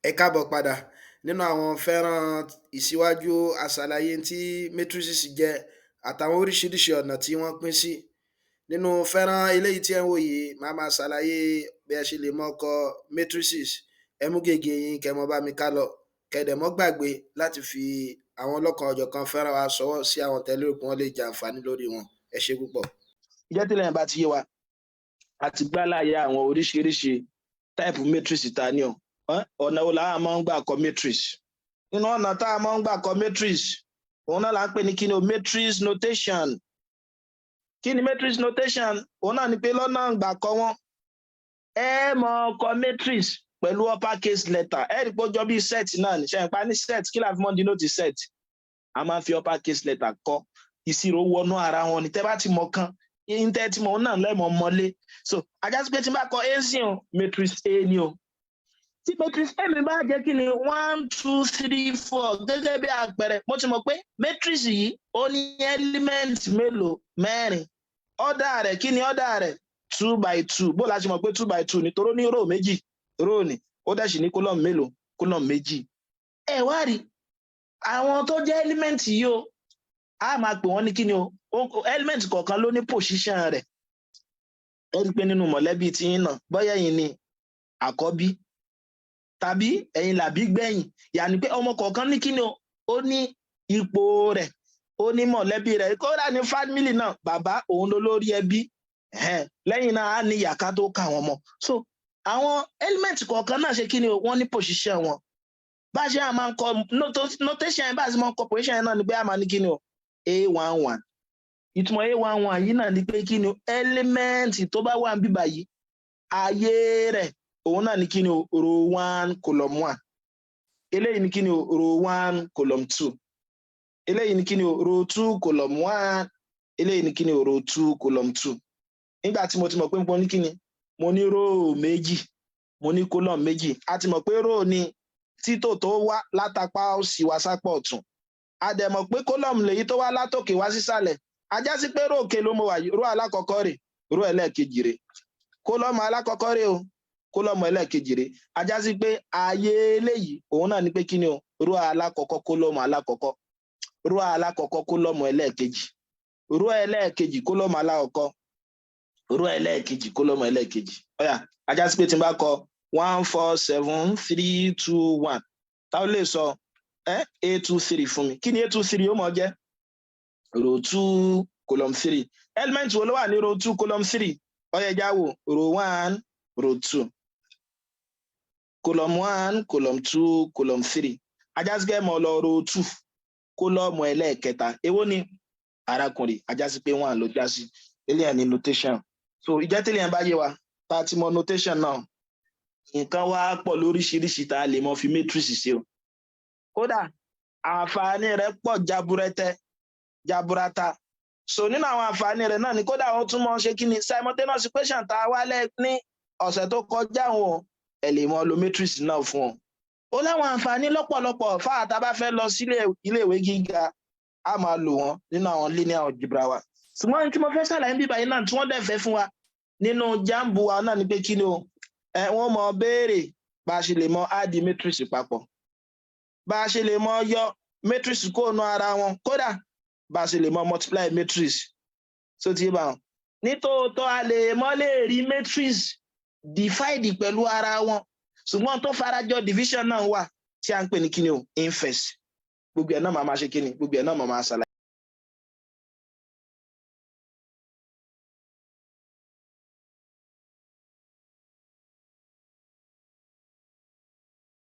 Ẹ káàbọ̀ padà. Nínú àwọn fẹ́ràn ìsíwájú, aṣàlàyé tí matrices jẹ́ àtàwọn oríṣiríṣi ọ̀nà tí wọ́n pín sí. Nínú fẹ́ràn eléyìí tí ẹ ń wò yìí, màá máa ṣàlàyé bí ẹ ṣe lè mọ kọ matrices. Ẹ mú gègé yín, kẹ́ mọ bá mi ká lọ, kẹ́ dẹ̀ mọ́ gbàgbé láti fi àwọn ọlọ́kan-ò-jọ̀kan fẹ́ràn wa ṣọwọ́ sí àwọn tẹ́ lérò pé wọ́n lè jàǹfààní lórí wọn. Ẹ ṣé púpọ̀. Ìjẹ́ tí lẹ́yìn bá ti yé wa, a ti gbálàyé àwọn oríṣiríṣi type matrix ta ní o. Ọ̀nà wo làwọn máa ń gbà kọ matrix? Nínú ọ̀nà tá a máa ń gbà kọ matrix, òun náà là ń pè ní kí ni o? Matrix notation. Kí ni matrix notation? Òun náà ni pé lọ́nà gbà kọ wọ́n, ẹ máa kọ matrix pẹ̀lú upper case letter. Ẹ rí pé ó jọ bí set náà ní ṣe pa ní set. Kí la fi mọ́ denote set? A máa ń fi upper case letter kọ. Ìṣirò wọnú ara wọn ni. Tẹ́ bá ti mọ̀ kan, tẹ́ ti mọ̀ náà lẹ́mọ̀ mọ́lé. So a já sí pé tí n bá kọ A sí o, matrix A ni o. Tí matrix A mi bá jẹ́ kí ni? One, two, three, four, gẹ́gẹ́ bí àpẹẹrẹ, mo ti mọ̀ pé matrix yìí, ó ní element mélòó? Mẹ́rin. Order rẹ̀, kí ni order rẹ̀? Two by two. Bó la ṣe mọ̀ pé two by two? Nítorí ó ní row méjì, row ni ó dẹ̀ sì ní column mélòó? Column méjì. Ẹ wá rí àwọn tó jẹ́ element yìí o, a máa pè wọ́n ní kí ni o? Element kọ̀ọ̀kan ló ní position rẹ̀. Ẹ rí i pé nínú mọ̀lẹ́bí tí yín náà, bóyá ẹ̀yin ni àkọ́bí tàbí ẹ̀yin làbí gbẹ̀yìn, yàní pé ọmọ kọ̀ọ̀kan ní kí ni o? Ó ní ipò rẹ̀, ó ní mọ̀lẹ́bí rẹ̀. Kódà ní family náà, bàbá òun ló lórí ẹbí, lẹ́yìn náà á ní yàká tó kà wọ́n mọ́. So àwọn element kọ̀ọ̀kan náà ṣe kí ni o? Wọ́n ní position wọn. Bá a ṣe máa ń kọ notation yẹn, bá a ṣe máa ń kọ position yẹn náà ni pé a máa ní kí ni o? A one one. Ìtumọ̀ A one one yìí náà ni pé kí ni o? Element tó bá wà níbí báyìí, ààyè rẹ̀ òun náà ní kí ni o? Row one, column one. Eléyìí ní kí ni o? Row one, column two. Eléyìí ní kí ni o? Row two, column one. Eléyìí ní kí ni o? Row two, column two. Nígbà tí mo ti mọ̀ pé mo ní kí ni, mo ní row méjì, mo ní column méjì, a ti mọ̀ pé row ni títò tó wá látapá òsì wá sápá ọ̀tún. A dẹ̀ mọ̀ pé column lèyí tó wá látòkè wá sísàlẹ̀. A já sí pé row òkè ló mo wà yìí. Row alákọ̀ọ́kọ́ rè, row ẹlẹ́ẹ̀kejì rè. Column alákọ̀ọ́kọ́ rè o, column ẹlẹ́ẹ̀kejì rè. A já sí pé ààyè eléyìí, òun náà ni pé kí ni o? Row alákọ̀ọ́kọ́, column alákọ̀ọ́kọ́. Row alákọ̀ọ́kọ́, column ẹlẹ́ẹ̀kejì. Row ẹlẹ́ẹ̀kejì, column alákọ̀ọ́kọ́. Row ẹlẹ́ẹ̀kejì, column ẹlẹ́ẹ̀kejì. Ó yá, a já sí pé tí n bá kọ one, four, seven, three, two, one, táwọn lè sọ ẹ A two three fún mi? Kí ni A two three ó mọ jẹ́? Row two, column three. Element wo ló wà ní row two, column three? Ó yá, já wò: row one, row two, column one, column two, column three. A já sí pé mọ̀ lọ row two, column ẹlẹ́ẹ̀kẹta. Èwo ni, arákùnrin? A já sí pé one ló já sí. Eléyàn ní notation. So ìjẹ́ tẹ́lẹ̀ yẹn bá yé wa, tá a ti mọ notation náà, nǹkan wá pọ̀ lóríṣiríṣi tá a lè mọ fi matrix ṣe o. Kódà àǹfààní rẹ̀ pọ̀ jaburẹtẹ jaburata. So nínú àwọn àǹfààní rẹ̀ náà ni kódà wọ́n tún mọ ṣe kí ni? Simultaneous equation tá a wálẹ̀ ní ọ̀sẹ̀ tó kọjá wọn, ẹ lè mọ lo matrix náà fún ọ. Ó láwọn àǹfààní lọ́pọ̀lọpọ̀. Fáà tá a bá fẹ́ lọ sílé iléèwé gíga, a máa lò wọ́n nínú àwọn linear algebra wa. Ṣùgbọ́n tí mo fẹ́ ṣàlàyé bíbá yìí náà, tí wọ́n dẹ̀ fẹ́ fún wa nínú JAMB wa náà ni pé kí ni o? Ẹ wọ́n mọ béèrè bá a ṣe lè mọ add matrix papọ̀, bá a ṣe lè mọ yọ matrix kó nu ara wọn, kódà bá a ṣe lè mọ multiply matrix. So ti yé bá wọn, nítòótọ́ a lè mọ lè rí matrix divide pẹ̀lú ara wọn, ṣùgbọ́n tó farajọ division náà wà tí a ń pè ní kíni o? Inverse. Gbogbo ẹ̀ náà máa ṣe kíni? Gbogbo ẹ̀ náà máa ṣàlàyé.